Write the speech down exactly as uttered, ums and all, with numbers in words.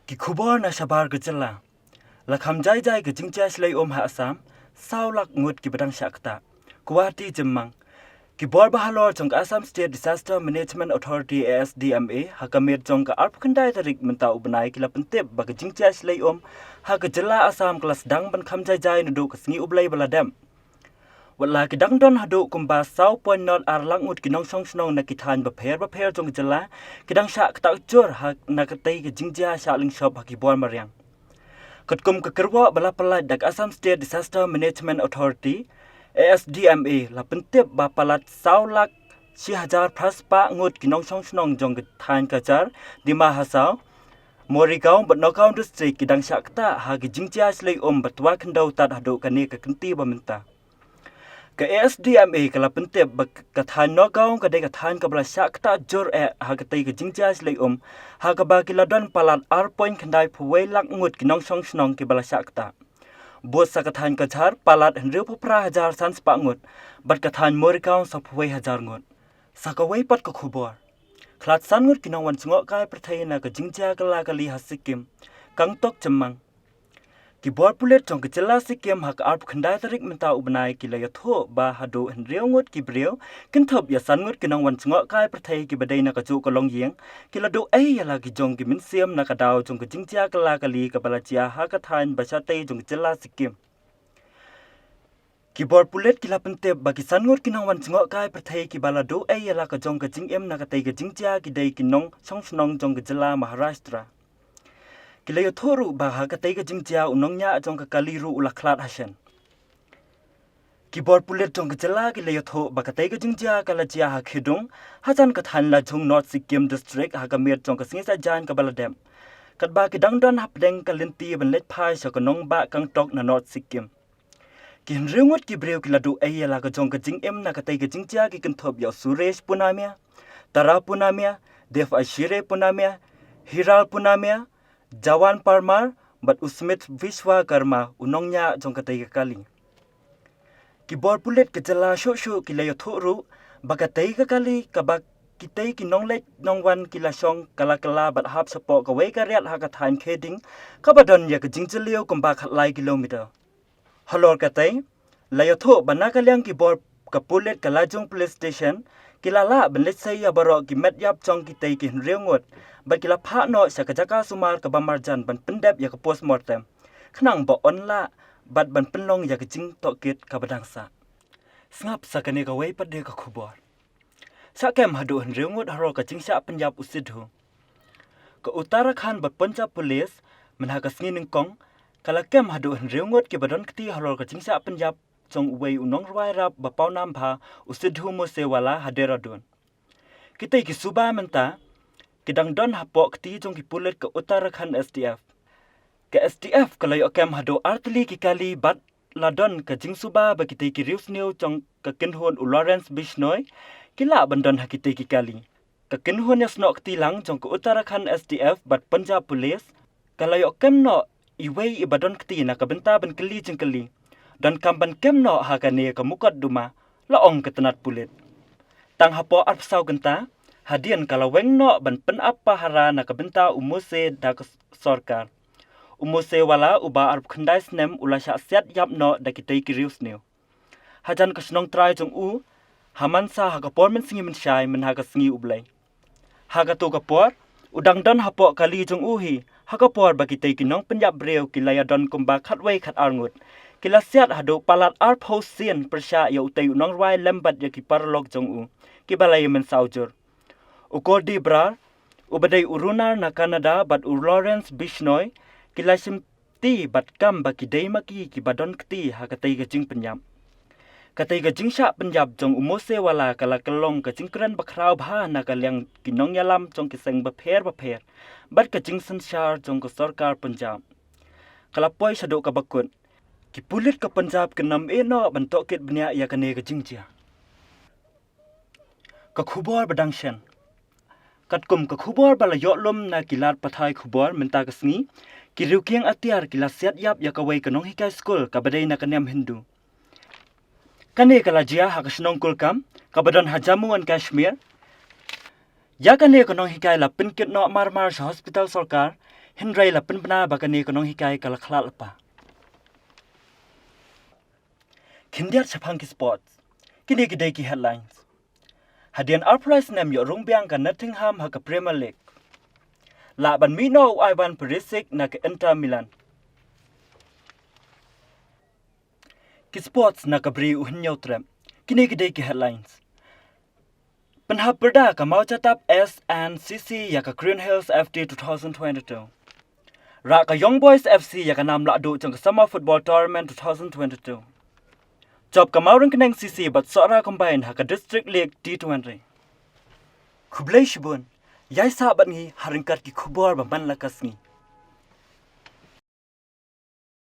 Ki khubor na shabar ka jylla. La kham jai jai ka jingjia shlei um ha Assam, saw lak ngut ki ba dang shah ktah. Guwahati, Jymmang. Ki bor bahalor jong ka Assam State Disaster Management Authority, A S D M A, ha ka miet jong ka arphew khyndai tarik mynta u bnai ki la pyntip ba ka jingjia shlei um ha ka jylla Assam ka la sdang ban kham jai jai naduh ka sngi U Blei ba la dep. Wat la ki dang don haduh kumba saw point nod ar lak ngut ki nongshong shnong na ki thaiñ bapher bapher jong ka jylla ki dang shah ktah jur ha na katei ka jingjia shah lyngshop ha ki bor mariang. Katkum ka kyrwoh ba la pyllait da ka Assam State Disaster Management Authority, A S D M A, la pyntip ba palat saw lak shi hajar phra spah ngut ki nongshong shnong jong ka thaiñ Cachar, Dima Hasao, Morigaon bad Nagaon District ki dang shah ktah ha ki jingjia shlei um ba twa khyndew tad haduh kane ka kynti ba mynta. Ka A S D M A ka la pyntip ba ka thaiñ Nagaon ka dei ka thaiñ kaba la shah ktah jur eh ha katei ka jingjia shlei um, ha kaba ki la don palat ar point khyndai phew wei lak ngut ki nongshong shnong kiba la shah ktah. Bud sa ka thaiñ Cachar palat hynriew phew phra hajar san spah ngut, bad ka thaiñ Morigaon saw phew wei hajar ngut. Sa kawei pat ka khubor. Khlad san ngut ki nongwan jngohkai pyrthei na ka jingjia kylla kali ha Sikkim, Gangtok, Jymmang. Ki bor pulit jong ka jylla Sikkim ha ka arphew khyndai tarik mynta u bnai ki la ïathuh ba haduh hynriew ngut ki briew, kynthup ïa san ngut ki nongwan jngohkai pyrthei kiba dei na kajuh ka longïing, ki la duh ei ïa la ki jong ki mynsiem na ka daw jong ka jingjia kylla kali kaba la jia ha ka thaiñ ba shatei jong ka jylla Sikkim. Ki bor pulit ki la pyntip ba ki san ngut ki nongwan jngohkai pyrthei kiba la duh ei ïa la ka jong ka jingim na katei ka jingjia ki dei ki nongshong shnong jong ka jylla Maharashtra. Ki la ïathuh ruh ba ha katei ka jingjia u nongñiah jong ka kali ruh u la khlad hashen. Ki bor pulit jong ka jylla ki la ïathuh ba katei ka jingjia ka la jia ha Khedung, hajan ka thaiñ Lajong, North Sikkim District, ha ka miet jong ka sngi Saitjaiñ kaba la dep. Katba ki dang don hapdeng ka lynti ban leit phai sha ka nongbah Gangtok na North Sikkim. Ki hynriew ngut ki briew ki la duh ei ïa la ka jong ka jingim na katei ka jingjia ki kynthup ïa u Suresh Punamia, Tara Punamia, Dev Ashire Punamia, Hiral Punamia, Jawan Parmar, bad u Smith Vishwakarma, u nongñiah jong katei ka kali. Ki bor pulit ka jylla shuh shuh ki la ïathuh ruh ba katei ka kali kaba kitei ki nongleit nongwan ki la shong ka la kylla bad hap shapoh kawei ka riat ha ka thaiñ Kheding, kaba don ïa ka jingjylliew kumba khatlai kilometer. Halor katei, la ïathuh ba na ka liang ki bor ka pulit ka Lajong Police Station, ki la lah ban leit sei ïa baroh ki met ïap jong kitei ki hynriew ngut, bad ki la phah noh sha ka jaka sumar kaba marjan ban pyndep ïa ka postmortem, khnang ba yn lah bad ban pynlong ïa ka jingtohkit kaba dang sah. Sngap sa kane kawei pat de ka khubor. Shah kem haduh hynriew ngut halor ka jingshah pynïap u Sidhu. Ka Uttarakhand bad Punjab Police, mynha ka sngi nyngkong, ka la kem haduh hynriew ngut kiba don kti halor ka jingshah pynïap jong uwei u nongrwai rap ba pawnam bha, u Sidhu Moosewala, ha Dehradun. Kitei ki suba mynta ki dang don hapoh kti jong ki pulit ka Uttarakhand S T F. Ka S T F ka la ïoh kem haduh ar tylli ki kali bad la don ka jingsuba ba kitei ki riewsniew jong ka kynhun u Lawrence Bishnoi ki lah ban don ha kitei ki kali. Ka kynhun ïasnoh kti lang jong ka Uttarakhand S T F bad Punjab Police ka la ïoh kem noh iwei iba don kti na ka bynta ban kylli jingkylli. Donkam ban kem noh ha kane ka mukotduma, la ong ka tnat pulit. Tang hapoh arphew saw kynta hadien ka la weng noh ban pynap pahara na ka bynta u Moose da ka sorkar. U Moosewala uba arphew khyndai snem u la shah siat ïap noh da kitei ki riewsniew. Hajan ka shnong trai jong u ha Mansa ha ka por mynsngi mynshai mynha ka sngi U Blei. Ha kato ka por u dang don hapoh kali jong u hi, ha ka por ba kitei ki nongpynïap briew ki la ïadon kumba khatwei khatar ngut, ki la siat haduh palat arphew sien pyrshah ïa utei u nongrwai lem bad ïa ki paralok jong u kiba la ïamynsaw jur. U Kuldip Brar, uba dei u runar na Canada, bad u Lawrence Bishnoi ki la shim ti bad kam ba ki dei ma ki kiba don kti ha katei ka jingpynïap. Katei ka jingshah pynïap jong u Moosewala ka la kyllon ka jingkren bakhraw bha na ka liang ki nongïalam jong ki seng bapher bapher bad ka jingsynshar jong ka sorkar Punjab ka la poi shaduh kaba kut. Ki pulit ka Punjab kin ym eh noh ban tohkit bniah ïa kane ka jingjia. Ka khubor ba dang shen. Katkum ka khubor ba la ïoh lum na ki lad pathai khubor mynta ka sngi, ki riewkieng atiar ki la siat ïap ïa kawei ka nonghikai skul kaba dei na ka niam Hindu. Kane ka la jia ha ka shnong Kulgam kaba don ha Jammu and Kashmir. Ïa kane ka nonghikai la pynkit noh marmar sha hospital sorkar, hynrei la pynbna ba kane ka nonghikai ka la khlad lypa. Khyndiat shaphang ki sports. Kine ki dei ki headlines. Hadien arphew lai snem ïoh rung biang ka Nottingham ha ka Premier League. Lah ban mih noh u Ivan Perisic na ka Inter Milan. Ki sports na ka bri u Hynñiewtrep. Kine ki dei ki headlines. Pynhap pyrda ka Mawjatap S N C C ïa ka Green Hills F T two thousand twenty-two. Rah ka Young Boys F C ïa ka nam lahduh jong ka Summer Football Tournament two thousand twenty-two. Jop ka Mawryngkneng C C bad Sohra Combine ha ka District League T twenty. Khublei shibun, ïai sah bad ngi ha ryngkat ki khubor ba man la ka sngi.